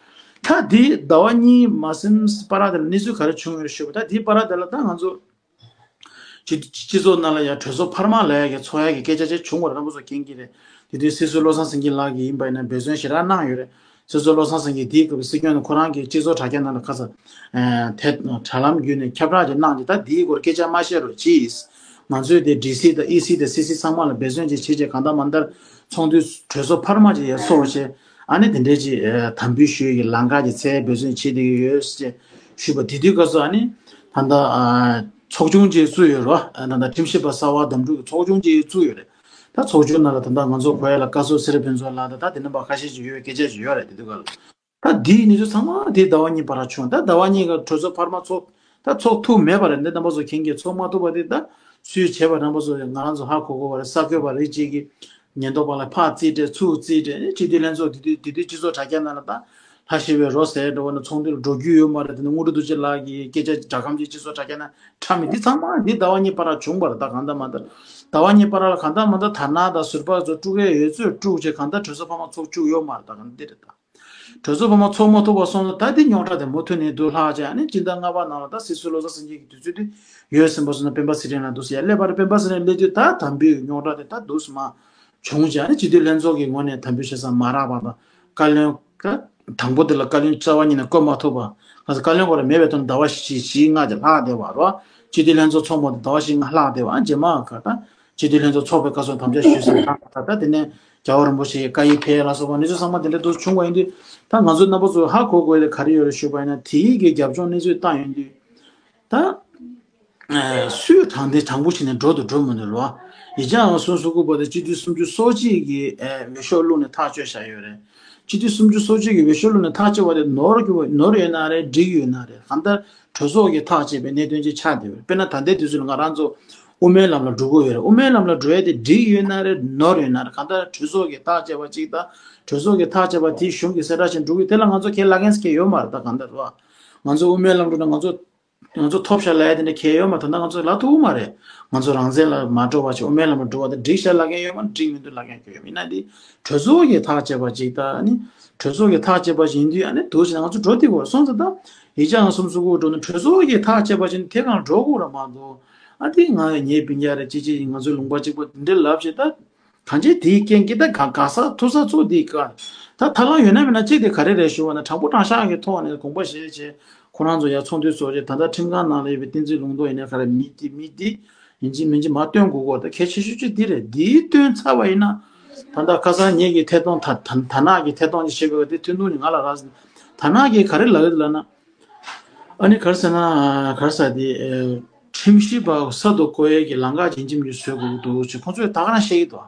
ད་འདི་ཟླ་བ་གཉིས་མ་ཟིན་བར་དེ་ལ་གནས་ཚུལ་ག་རེ་བྱུང་ཡོད་ཞུས་པ། ད་འདིའི་བར་དེ་ལ་ད་ང་ཚོ་སྤྱི་སྤྱི་ཚོགས་ནང་ལ་ཡང་གྲོས་ཚོགས་འཕར་མ་ལབ་ཡ་གི་ཚོགས་ཡ་གི་སྐད་ཆ་ཅིག་བྱུང་བ་རེད། རྣམ་པ་ཚོ་མཁྱེན་གྱི་རེད། དེ་དུས་སྲིད་ཟུར་བློ་བཟང་སེང་གེ་ལགས་ཀྱིས་ཡིན་པ་ཡིན་ན་འབད་བརྩོན་ཞེ་དྲག་གནང་ཡོད་རེད། སྲིད་ཟུར་བློ་བཟང་སེང་གེ་དེའི་སྐབས་སྲིད་སྐྱོང་ནས་ཁོ་རང་གི་སྤྱི་ཚོགས་དྲ་རྒྱ་ནང་ལ་ཁ་ས་ཐད་དྲ་ལམ་བརྒྱུད་ནས་ཁྱབ་བསྒྲགས་ཅིག་གནང་རྗེས་ད་དེའི་སྐོར་སྐད་ཆ་མ་བཤད་རོགས་གྱིས། ང་ཚོས་དེ་ཌི་སི་དང་ཨི་སི་དང་སི་སི་ཚང་མ་ལ་འབད་བརྩོན་ཅིག་བྱེད་ཅེས་གང་ལྟར་མ་ལྟར་ཚོགས་འདུའི་གྲོས་ཚོགས་འཕར་མ་ཅིག་ཡར་ཚོགས་བྱས། ཨ་ནི་དེ་འདྲའི་ཅིག་དམ་འབུལ་ཞུ་ཡས་ཀྱི་ལམ་ཁ་ཅིག་འཚོལ་འབད་བརྩོན་བྱེད་བསྡད་ཀྱི་ཡོད་ཅེས་ཞུས་པ། དེ་དུས་སྐབས་སུ་ཨ་ནི་ད་ལྟ་ཚོགས་ཆུང་ཅིག་བཙུགས་ཡོད་རེད་བ། ད་ལྟ་ཁྲིམས་ཞིབ་པ་གསར་བ་གདམ་འཐུ་གི་ཚོགས་ཆུང་ཅིག་བཙུགས་ཡོད་རེད། ད་ཚོགས་ཆུང་ནང་ལ་ད་ལྟ་ང་ཚོ་གོ་ཡ་ལ་བཀའ་ཟུར་ཚེ་རིང་ཕུན་ཚོགས་ལགས་དང་ད་དེ་རྣམ་པ་ཁ་ཤས་ཅིག་ཡོད་པའི་སྐད་ཆ་ཅིག་ཡོད་རེད། དེ་དུས་སྐབས་ལ་ད་འདིའི་གནས་ཚུལ་ཚང་མ་དེ་ཟླ་བ་གཉིས་བར་བྱུང་། ད་ཟླ་བ་གཉིས་ཀ་གྲོས་ཚོགས་འཕར་མ་ཚོགས་ད་ཚོགས་ཐུབ་མེད་པ་རེད། འདི་རྣམ་པ་ཚོ་མཁྱེན་གྱི་ཚོགས་མ་ཐུབ་པ་དེ་ད་སུས་བྱས་པ་རྣམ་པ་ཚོ་ང་རང་ཚོ་ཧ་གོ་གོ་བ་རེད། གསར་འགོད་པ་རེ་གཅིག་གིས་ཉེན་རྟོག་པ་ལ་ཕར་རྩིས་སྤྲད་ཚུར་རྩིས་སྤྲད། སྤྱི་འཐུས་ལྷན་ཚོགས་དེ་དུས་དེ་དུས་སྤྱི་ཚོགས་དྲ་རྒྱ་ནང་ལ་ད་ལྷ་ཞི་བའི་རོ་ཟེར་འགྲོ་བ་ནི་ཚོགས་འདུ་ལ་འགྲོ་རྒྱུ་ཡོད་མ་རེད། དེ་ནི་དངོས་གྲུབ་རྡོ་རྗེ་ལགས་ཀྱི་སྐད་ཆ་སྒྲ་སྒམ་ཅིག་སྤྱི་ཚོགས་དྲ་རྒྱ་ནང་ཁྲབ་མི་འདི་ཚང་མ་འདི་ཟླ་བ་གཉིས་བར་བྱུང་བ་རེད། ད་གང་ལྟར་མ་ལྟར་ཟླ་བ་གཉིས་བར་ལ་གང་ལྟར་མ་ལྟར་དར་ནག་དང་ཟུར་པ་ཚོ་དཀྲུག་ཡས་ཡོད་ཚོད་དཀྲུག་བྱས་གང་ལྟར་གྲོས་ཚོགས་འཕར་མ་ཚོགས་བཅུག་ཡོད་མ་རེད། ད་གང་ལྟར་འདི་རེད། ད་གྲོས་ཚོགས་འཕར་མ་ཚོགས་མ་ཐུབ་པ་སོང་ཙང་ད་འདི་རྙོག་དྲ་དེ་མུ་མཐུད་ནས་འདུག་ལྷག་བྱས། ཨ་ནི་སྤྱི་ཟླ་ལྔ་པ་ནང་ལ་ད་སྲིད་ཟུར་བློ་བཟང་སེང་གེ་གི་དུས་ཚོད་དེ་ཡོད་ཟིན་པ་སོང་ན་སྤེན་པ་ཚེ་རིང་ལགས་འདུག་སེ་ཡར་སླེབས་པ་རེད། སྤེན་པ་ཚེ་རིང་སླེབས་དུས་ད་དམ་འབུལ་གྱི་རྙོག་དྲ་དེ་ད་འདུག་སེ་མར་བྱུང་བྱས། ཨ་ནི་སྤྱི་འཐུས་ལྷན་ཚོགས་ཀྱི་ངོས་ནས་དམ་འབུལ་བྱེད་ས་མ་རག་པ་དང་བཀའ་བློན་ཀ་དང་པོ་དེ་ལ་བཀའ་བློན་རྩ་བ་ཉིད་ནས་བསྐོ་མ་ཐུབ་པ། ག་ས་བཀའ་བློན་སྐོར་མེད་པའི་ཐོག་ནས་ཟླ་བ་བཞི་བཞི་ལྔ་དེ་ལྷག་བསྡད་པ་རེད། སྤྱི་འཐུས་ལྷན་ཚོགས་ཚོགས་མ་ཐུབ་ཟླ་བ་བཞི་ལྔ་ལྷག་བསྡད་པ། ཨ་རྗེས་མ་ག་ད་སྤྱི་འཐུས་ལྷན་ཚོགས་ཚོགས་པའི་སྐབས་སུ་དམ་བཅའ་ཞུས་ཟིན་ད་ད་དེ་ནས་རྒྱལ་བ་རིན་པོ་ཆེའི་བཀའ་ཡིག་ཕེབས་ལ་སོགས་པ་གནས་ཚུལ་ཚང་མ་དེ་འདྲ་འདུག་བྱུང་བ་ཡིན་དུས། ད་ང་ཚོ་རྣམ་པ་ཚོ་ཧ་གོ་དགོས་དེ་ག་རེ་ཡོད་རེད་ཞུས་པ་ཡིན་ན། དེའི་གི་རྒྱབ་ལྗོངས་གནས་ཚུལ་བཏང་ཡོང་དུས་ད། ཨ་སུས་དྲང་བདེན་དྲང་པོ་བྱས་ནས་འགྲོ་དང་འགྲོ་མི་འདུག་རོ། ཡིག་ཆ་ཨང་སུམ་ཅུ་སོ་དགུ་པ་དེ་སྤྱི་འཐུས་སུམ་ཅུ་སོ་གཅིག་གིས་ཨ་འོས་ཤོག་བླུགས་ནས་ཐག་གཅོད་བཞག་ཡོད་རེད། སྤྱི་འཐུས་སུམ་ཅུ་སོ་གཅིག་གིས་འོས་ཤོག་བླུགས་ནས་ཐག་གཅོད་པ་དེ་ནོར་གྱི་ནོར་ཡོད་ན་རེད། འགྲིག་ཡོད་ན་རེད། གང་ལྟར་གྲོས་ཚོགས་ཀྱིས་ཐག་བཅད་པའི་གནད་དོན་ཅིག་ཆགས་བསྡད་ཡོད་རེད། དཔེར་ན་ད་ལྟའི་དུས་ཚོད་ལ་ང་རང་ཚོ་དབུ་མའི་ལམ་ལ་འགྲོ་དགོས་ཡོད་རེད། དབུ་མའི་ལམ་ལ་འགྲོ་ཡ་དེ་འགྲིག་ཡོད་ན་རེད། ནོར་ཡོད་ན་རེད། གང་ལྟར་གྲོས་ཚོགས་ཀྱིས་ཐག་བཅད་པ་ཅིག་དང་གྲོས་ཚོགས་ཀྱིས་ཐག་བཅད་པ་དེ་གཞུང་གིས་གསལ་བསྒྲགས་བྱས་འགྲོ་གི་དེ་ལ་ང་ཚོ་ཁས་ལེན་མཁན་ཞིག་ཡོད་མ་རེད། ད་གང་ལྟར་རེད་བ། ང་ཚོ་དབུ་མའི་ལམ་འགྲོ་ན་ང་ཚོ་ང་ཚོ་ཐོབ་ཤག་ལབ་ཡ་དེ་འདྲ་གལ་ཡོད་མ་རེད། ད་ལྟ་ང་ཚོ་ལབ་ཐུབ་ཀྱི་མ་རེད། ང་ཚོ་རང་བཙན་ལ་མ་འགྲོ་བ་བྱས་དབུ་མའི་ལམ་ལ་འགྲོ་བ་དེ་འགྲིག་ཤག་ལབ་མཁན་ཡོད་མ་རེད། འགྲིག་མི་འདུག་ལབ་མཁན་ཡོད་མ་རེད། ཡིན་ན་འདི་གྲོས་ཚོགས་ཀྱིས་ཐག་བཅད་པ་ཅིག་ད་ནི་གྲོས་ཚོགས་ཀྱིས་ཐག་བཅད་པ་ཅིག་ཡིན་དུས་ཨ་ནི་འདུག་བྱས་ན་ང་ཚོ་འགྲོ་བདེ་པོ་སོང་ཙང་། ད་ཡིག་ཆ་ཨང་སུམ་ཅུ་སོ་དགུ་འགྲོ་ནི་གྲོས་ཚོགས་ཀྱིས་ཐག་བཅད་པ་ཅིག་ནི་དེ་གང་འགྲོ་དགོས་ར་མ་གཏོགས། ཨ་དེ་ང་ངའི་སྤུན་ཀྱག་རེད། ཅི་ཅི་ང་ཚོའི་ལུང་པ་གཅིག་པ་འདི་འདྲ་ལབ་བྱས་ད། གང་ཅི་དེའི་རྐྱེན་གྱིས་ད་ག་ག་ས་ཐུག་ས་ཚུགས་དེའི་ཀ་ད་ཐབས་ལམ་ཡོད་ན་མེད་ན་གཅིག་དེ་ག་རེ་རེད་ཞུ་བ་ན། དྲང་པོ་དྲང་བཞག་གི་ཐོག་ནས་དགོངས་པ་བཞེས་བྱས་ཁོ་རང་ཚོ་ཡར་ཚོགས་འདུ་ཚོགས་བྱས། ད་ལྟ་ཁྲིམས་ཁང་ནང་ལ་ཡོད་པའི་བསྟན་འཛིན་ལུང་རྟོགས་ཡིན་ན་ག་རེ་མི་དེ་མི་དེ་ཡིན་གཅིག་མིན་གཅིག་མར་སྟོན་དགོས་ཀྱི་ད་གལ་ཆེ་ཤོས་གཅིག་དེ་རེད། དེའི་སྟོན་ཚར་བ་ཡིན་ན་ད་ལྟ་ཁ་སང་ངེད་ཀྱི་ཐད་གཏོང་ད་ད་ད་ནག་གི་ཐད་གཏོང་ཅིག་བྱས་པའི་དེ་ཐུན་མོང་ནས་ང་ལ་རག་ཟིན། ད་ནག་གིས་ག་རེ་ལབ་ཡོད་ལབ་ན། ཨ་ནི་ག་རེ་ཟེར་ན་ག་རེ་ཟེར་དེ་ཨེ། ཁྲིམས་ཞིབ་པ་གསར་དུ་བསྐོ་ཡས་ཀྱི་ལམ་ཁ་ཡིན་གཅིག་མིན་གཅིག་བཟོ་དགོས་ཀྱི་འདུག་ཅེས་ཁོང་ཚོས་ད་ག་རང་བཤད་ཀྱི་འདུག་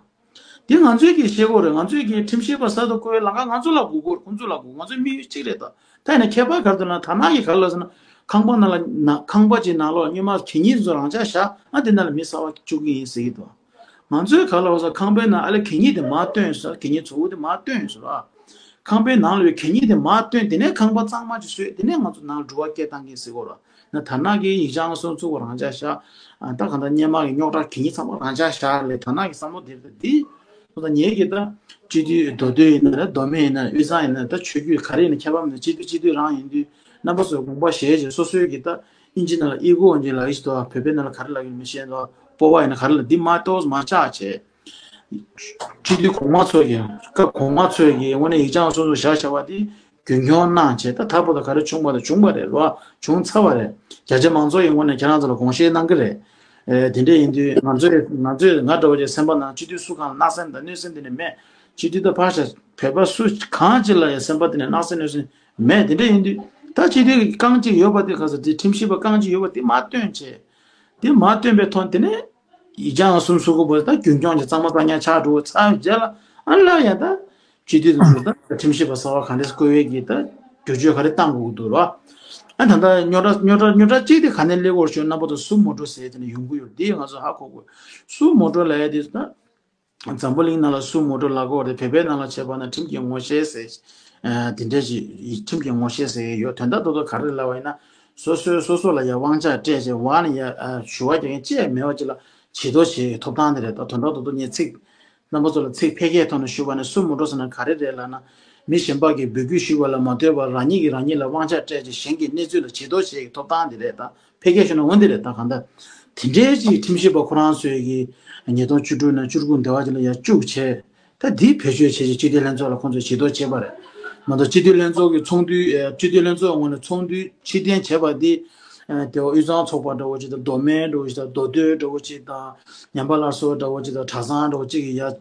དེ་ང་ཚོས་ཀྱིས་བཤད་དགོས་རེད། ང་ཚོས་ཀྱིས་ཁྲིམས་ཞིབ་པ་གསར་དུ་བསྐོ་བའི་ལམ་ཁ་ང་ཚོ་ལ་དགོས་ཀྱི་རེད། ཁོང་ཚོ་ལ་དགོས། ང་ཚོའི་དམིགས་ཡུལ་གཅིག་རེད་ད། ད་ཡིན་ན་ཁྱད་པར་ག་རེ་འདུག་ན། ད་ནག་གིས་ག་རེ་ལབ་ཟེར་ན། ཁང་པ་ནང་ལ་ན་ཁང་པ་ཅིག་ནང་ལོགས་སྔོན་མ་གད་སྙིགས་ཚོ་རང་འཇགས་བཞག་ཨ་དེ་ནང་ལ་མི་གསར་པ་བཅུག་གི་ཡིན་ཟེར་གྱི་འདུག་ང་ཚོས་ག་རེ་ལབ་ཟེར། ཁང་པའི་ནང་ཨ་ལས་གད་སྙིགས་དེ་མར་བཏོན་ཟེར། གད་སྙིགས་བཙོག་པ་དེ་མར་བཏོན་ཟེར་བ། ཁང་པའི་ནང་ལ་ཡོད་གད་སྙིགས་དེ་མར་བཏོན། དེ་ནས་ཁང་པ་གཙང་མ་ཅིག་བཟོས། དེ་ནས་ང་ཚོ་ནང་ལ་འགྲུལ་བ་སྐྱེལ་བཏང་གི་ཟེར་གོ་ར། ན་ད་ནག་གིས་ཡིག་ཆ་ཨང་སུམ་ཅུ་སོ་དགུ་རང་འཇགས་བཞག་ཨ་ད་གང་ལྟར་སྔོན་མ་གི་རྙོག་དྲ་གད་སྙིགས་ཚང་མ་རང་འཇགས་བཞག་ལས། ད་ནག་གི་བསམ་བློ་དེ་རེད། དེ་སོང་ཙང་ངེད་ཀྱིས་ད་སྤྱི་འཐུས་མདོ་སྟོད་ཡིན་ན་རེད། མདོ་སྨད་ཡིན་ན་རེད། དབུས་གཙང་ཡིན་ན་རེད། ད་ཆོས་བརྒྱུད་ག་རེ་ཡིན་ན་ཁྱད་པར་མེད། སྤྱི་འཐུས་སྤྱི་འཐུས་རང་ཡིན་དུས་རྣམ་པ་ཚོས་དགོངས་པ་བཞེས་བྱས་སོ་སོའི་གི་ད་ཨིན་ཇི་ནང་ལ་ཨི་གོ་ཨིན་ཇི་ལ་ཨི་ཞིག་ཏོ། བོད་པའི་ནང་ལ་ག་རེ་ལབ་ཡོད་མི་ཤེས་ཏོ། སྤོབས་པ་ཡིན་ན་ག་རེ་ལབ། འདི་མ་གཏོགས་མ་བཅག་བྱས། སྤྱི་འཐུས་གོང་མ་ཚོས་ཀྱི་སྐབས་གོང་མ་ཚོས་ཀྱི་དངོས་གནས་ཡིག་ཆ་སོ་སོ་བཞག་བྱ་བ་དེ་རྒྱུན་འཁྱོངས་གནང་བྱས། ད་ད་བར་དུ་ག་རེ་བྱུང་བ་དང་བྱུང་བ་རེད་རོ། བྱུང་ཚར་བ་རེད། རྒྱ་ཆེ་མང་ཚོགས་ཀྱི་ངོས་ནས་ཁྱེད་རང་ཚོ་ལ་དགོངས་བཞེས་གནང་གི་རེད། ཨེ་དེ་འདྲས་ཡིན་དུས་ང་ཚོས་ང་ཚོས་ང་འདྲ་བོ་ཅིག་སེམས་པ་ནང་སྤྱི་འཐུས་སུ་གང་ལ་སྣང་སེམས་དང་གནོད་སེམས་དེ་འདྲ་མེད། སྤྱི་འཐུས་ད་ཕར་བཞག་བོད་པ་སུ་གང་ཅིག་ལ་ཡང་སེམས་པ་དེ་ནས་སྣང་སེམས་གནོད་སེམས་མེད། དེ་འདྲས་ཡིན་དུས་ད་སྤྱི་འཐུས་ཀྱི་རྐང་གཅིག་ཡོད་པ་དེ་ག་ས་དེ་ཁྲིམས་ཞིབ་པ་རྐང་གཅིག་ཡོད་པ་དེ་མ་བཏོན་བྱས། དེ་མ་བཏོན་པའི་ཐོག་དེ་ནས་ཡིག་ཆ་ཨང་སུམ་ཅུ་སོ་དགུ་པོ་ད་རྒྱུན་འཁྱོངས་ཀྱི་གཙང་མ་གཙང་རྐྱང་ཆགས་འགྲོ་ཚར་རྗེས་ལ་ཨ་ལ་ཡ་ད་སྤྱི་འཐུས་དང་ད་ཁྲིམས་ཞིབ་པ་གསར་པ་ག་འདྲས་བསྐོ་བའི་གི་ད་ བསྒྱུར་བཅོས་ག་རེ་བཏང་དགོས་ཀྱི་འདུག་ར། ཨ་ད་ལྟ་རྙོག་དྲ་རྙོག་དྲ་རྙོག་དྲ་གཅིག་དེ་ག་ནས་སླེབས་ཀྱི་ཡོད་ཞུ་ན། རྣམ་པ་ཚོ་སུ་མོ་ཊ་ཟེར་དེ་ནས་ཡོང་གི་ཡོད། དེ་ང་ཚོ་ཧ་གོ་དགོས། སུ་མོ་ཊ་ལབ་ཡ་དེ་ད་འཛམ་བུ་གླིང་ནང་ལ་སུ་མོ་ཊ་ལབ་ཀྱི་ཡོད་རེད། བོད་པའི་ནང་ལ་བྱས་པ་ན་ཁྲིམས་ཀྱི་ངོ་ཤེས་ཟེར། ཨ་དེ་འདྲ་ཞིག་ཁྲིམས་ཀྱི་ངོ་ཤེས་ཟེར་ཡོད། དོན་དག་ཏོག་ཏོག་ག་རེ་ལབ་པ་ཡིན་ན། སོ་སོས་སོ་སོ་ལ་ཡ་དབང་ཆ་སྤྲད་བྱས་འོག་ནས་ཡ་ཨ་ཞུ་བ་རྒྱག་མཁན་ཅི་ཡང་མེད་པ་ཅིག་ལ་བྱེད་དོ་བྱེད་ཐོབ་ཐང་དེ་རེད། ད་དོན་དག་ཏོག་ཏོག་ངས་ཚིག་རྣམ་པ་ཚོ་ལ་ཚིག་ཕལ་སྐད་ཐོག་ནས་ཞུས་པ་ན། སུ་མོ་ཊ་ཟེར་ན་ག་རེ་རེད་ལབ་ན། མི་གཞན་པ་གིས་འབོད་སྐུལ་ཞུས་པ་ལ་མ་ལྟོས་པར་རང་ཉིད་ཀྱིས་རང་ཉིད་ལ་དབང་ཆ་སྤྲད་བྱས་གཞན་གྱི་གནས་ཚུལ་ལ་བྱེད་དོ་བྱེད་ཀྱི་ཐོབ་ཐང་དེ་རེད། ད་ཕལ་སྐད་ཞུས་ན་འོ་འདི་རེད། ད་གང་ལྟར་དེ་འདྲའི་ཅིག་ཁྲིམས་ཞིབ་པ་ཁོ་རང་ཚོས་ཀྱི་ཉིས་སྟོང་བཅུ་དྲུག་ནས་བཅུ་དགུ་འདི་བ་ཅིག་ལ་ཡར་བཅུག་བྱས། ད་འདི་བེད་སྤྱོད་བྱས་བྱས་སྤྱི་འཐུས་ལྷན་ཚོགས་ལ་ཁོང་ཚོས་བྱེད་དོ་བྱེད་པ་རེད། མ་གཏོགས་སྤྱི་འཐུས་ལྷན་ཚོགས་ཀྱི་ཚོགས་འདུའི་ཨ་སྤྱི་འཐུས་ལྷན་ཚོགས་ངོས་ནས་ཚོགས་འདུའི་ཕྱིར་འཐེན་བྱས་པ་འདི། ཨ་དེ་བ་དབུས་གཙང་ཚོགས་པ་འདྲ་བོ་ཅིག་དང་། མདོ་སྨད་འདྲ་བོ་ཅིག་དང་། མདོ་སྟོད་འདྲ་བོ་ཅིག་དང་། ཉམས་པ་སླར་གསོ་འདྲ་བོ་ཅིག་དང་། གྲྭ་ཚང་འདྲ་བོ་ཅིག་གིས་ཡ་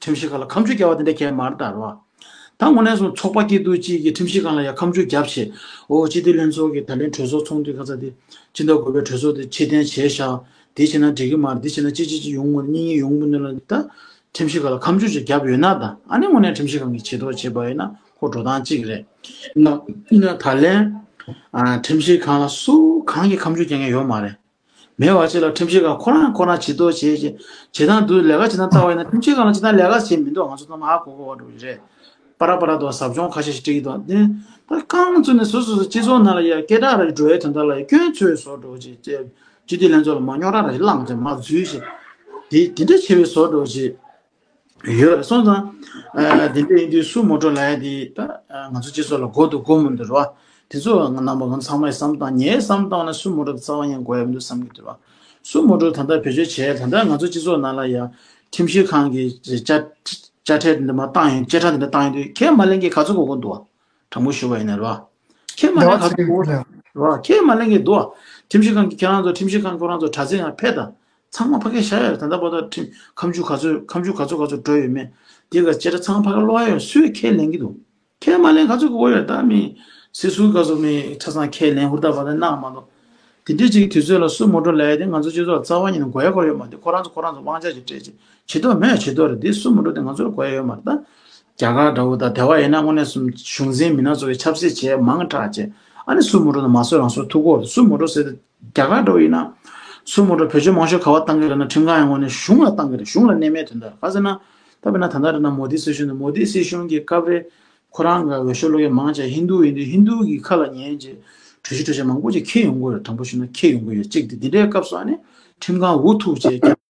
ཁྲིམས་ཞིབ་ཁང་ལ་ཁ་མཆུ་བརྒྱབ་པ་དེ་འདྲ་གང་ཡང་མ་རེད་ད། རེད་བ། ད་དངོས་གནས་སོང་ཚོགས་པ་སྐྱིད་སྡུག་ཅིག་གིས་ཁྲིམས་ཞིབ་ཁང་ལ་ཡ་ཁ་མཆུ་བརྒྱབ་བྱས། འོ་སྤྱི་འཐུས་ལྷན་ཚོགས་ཀྱི་ད་ལན་གྲོས་ཚོགས་ཚོགས་འདུ་ག་ཚོད་དེ་སྤྱི་ཟླ་དགུ་པའི་གྲོས་ཚོགས་དེ་ཕྱིར་འཐེན་བྱས་ཤག་འདི་བྱས་ན་འགྲིག་གི་མ་རེད། འདི་བྱས་ན་ཅི་ཅི་ཅི་ཡོང་གི་རེད། གཉིས་གཉིས་ཡོང་གི་མི་འདུག་ལབ། ད་ཁྲིམས་ཞིབ་ཁང་ལ་ཁ་མཆུ་ཅིག་བརྒྱབ་ཡོད་ན། ད་ཨ་ནི་དངོས་གནས་ཁྲིམས་ཞིབ་ཁང་གིས་བྱེད་ཐབས་བྱེད་པ་ཡིན་ན་ཁོ་འགྲོ་སྟངས་གཅིག་རེད། ཡིན་ན་ཡིན་ན་ད་ལན་ཨ་ཁྲིམས་ཞིབ་ཁང་ལ་སུ་གང་གིས་ཁ་མཆུ་རྒྱག་མཁན་ཡོད་མ་རེད། མེད་པ་ཅིག་ལ་ཁྲིམས་ཞིབ་ཁང་ཁོ་རང་ཁོ་རང་བྱེད་ཐབས་བྱེད་བྱེད་བྱེད་སྟངས་འདུག་ལས་ཀ་བྱེད་སྟངས་ལྟ་བ་ཡིན་ན། ཁྲིམས་ཞིབ་ཁང་ལ་ཅི་ལྟར་ལས་ཀ་བྱེད་མི་འདུག་ང་ཚོ་ཚང་མ་ཧ་གོ་གོ་བ་འགྲོ་གི་རེད། པ་ར་པ་ར་འདུག་ཟབ་སྦྱོང་ཁ་ཤས་ཤིག་སྤྲད་ཀྱི་འདུག་དེ་ད་རྐང་བཙུགས་ནས་སོ་སོ་སོ་སྤྱི་ཚོགས་ནང་ལ་ཡ་སྐད་གྲགས་ར་འགྲོ་བའི་དོན་དག་ལ་ཡ་སྐྱོན་འཚོལ་བའི་བཟོ་འདྲ་བོ་ཅིག་སྤྱི་འཐུས་ལྷན་ཚོགས་ལ་མ་རྙོག་དྲ་ར་ཞིག་བསླངས་བྱས་མ་འཛུལ་ཞིག་དེ་དེ་འདྲ་བྱེད་པའི་བཟོ་འདྲ་བོ་ཅིག་ཡོད་རེད། སོང་ཙང་ཨ་དེ་འདྲ་ཡིན་དུས་སུ་མོ་ཊ་ལབ་ཡ་དེ་ད་ཨ་ང་ཚོ་སྤྱི་ཚོགས་ལ་གོ་འདུག་གོ་མི་འདུག་རེད་བ། དེ་ཚོ་ང་རྣམ་པ་ང་ཚང་མས་བསམ་བཏང་། ངའི་བསམ་བཏང་ན་སུ་མོ་ཊ་དེ་རྩ་བ་ཉིད་དགོས་ཡ་མི་འདུག་བསམ་གྱི་འདུག་རེད་བ། སུ་མོ་ཊ་ད་ལྟ་བེད་སྤྱོད་བྱས། ད་ལྟ་ང་ཚོ་སྤྱི་ཚོགས་ནང་ལ་ཡ་ཁྲིམས་ཞིབ་ཁང་གི་དཔྱ་དཔྱ་ཁྲལ་འདི་མ་བཏང་ཡོང་། དཔྱ་ཁྲལ་འདི་འདྲ་བཏང་ཡོང་དུས་ཁས་མ་ལེན་མཁན་ག་ཚོད་གོ་གོ་འདུག་བ། དྲང་པོ་ཞུ་བ་ཡིན་ན་རེད་བ། ཁས་མ་ལེན་ག་ཚོད་གོ་གོ་འདུག་བ། ཁས་མ་ལེན་མཁན་འདུག་བ། ཁྲིམས་ཞིབ་ཁང་གི་ཁྱེད་རང་ཚོ་ཁྲིམས་ཞིབ་ཁང་ཁོ་རང་ཚོ་དྲ་ཚིགས་ནང་ཕེབས་དང་། ཚང་མ་ཕ་གིར་བཞག་ཡོད་རེད། ད་ལྟ་བར་དུ་ཁྲིམས་ཁ་མཆུ་ག་ཚོད་ཁ་མཆུ་ག་ཚོད་ག་ཚོད་འགྲོ་ཡོད་མེད་དེ་ག་ཅེ་ར་ཚང་མ་ཕ་གིར་ཀློག་ཡ་ཡོད། སུས་ཁས་ལེན་གྱི་འདུག་ཁས་མ་ལེན་ག་ཚོད་གོ་གོ་ཡོད། ད་མི་སྲིད་ཟུར་ག་ཚོད་མི་ཆ་ཚང་ཁས་ལེན་ཧུར་ཐག་པ་དང་གནང་མ་གཏོགས། དེ་འདྲའི་ཅིག་དུས་ཚོད་ལ་སུ་མོ་ཊ་ལབ་ཡ་དེ་ང་ཚོ་སྤྱི་ཚོགས་ལ་རྩ་བ་ཉིད་ནས་དགོས་ཡ་ཁོ་ཡོད་མ་རེད། ཁོ་རང་ཚོ་ཁོ་རང་ཚོ་དབང་ཆ་ཅིག་སྤྲད་ཅིག་བྱེད་ཐུབ་མེད་བྱེད་ཐུབ་རེད། དེ་སུ་མོ་ཊ་དེ་ང་ཚོར་དགོས་ཡ་ཡོད་མ་རེད། ད་རྒྱ་གར་འདྲ་བོ་དང་དེ་བ་ཡིན་ན་དངོས་གནས་སུ་གཞུང་འཛིན་མི་སྣ་ཚོ་གི་ཆབ་སྲིད་བྱས་མང་དྲགས་བྱས། ཨ་ནི་སུ་མོ་ཊ་དེ་མ་སོ་རང་སོ་ཐུག་གོ། སུ་མོ་ཊ་ཟེར་ཏེ་རྒྱ་གར་འདྲ་བོ་ཡིན་ན་སུ་མོ་ཊ་བེད་སྤྱོད་མང་ཤོས་ག་བ་བཏང་གི་རེད་ན། ཁྲིམས་ཁང་ཡང་དངོས་གནས་གཞུང་ལ་བཏང་གི་རེད། གཞུང་ལ་གནས་མེད་དོན་དག་ག་ཟེར་ན། ད་དཔེར་ན་ད་ལྟ་རེད་ན་མོ་དི་སྲིད་གཞུང་དང་། མོ་དི་སྲིད་གཞུང་གི་སྐབས་རེ་ཁོ་རང་གི་འོས་ཤོག་བླུག་མཁན་མང་ཆེ་ཧིན་རྡུ་ཡིན་དུས་ཧིན་རྡུ་གི་ཁ་ལ་ཉན་བྱས་གྲོས་གཞི་གྲོས་ཆོད་མང་པོ་ཅིག་འཁྱེར་ཡོང་གི་ཡོད། དྲང་པོ་ཞུས་ན་འཁྱེར་ཡོང་གི་ཡོད། གཅིག་དེ་འདི་འདྲའི་སྐབས་སུ་ཨ་ནི་ཁྲིམས་ཁང་འུ་ཐུག་བྱས།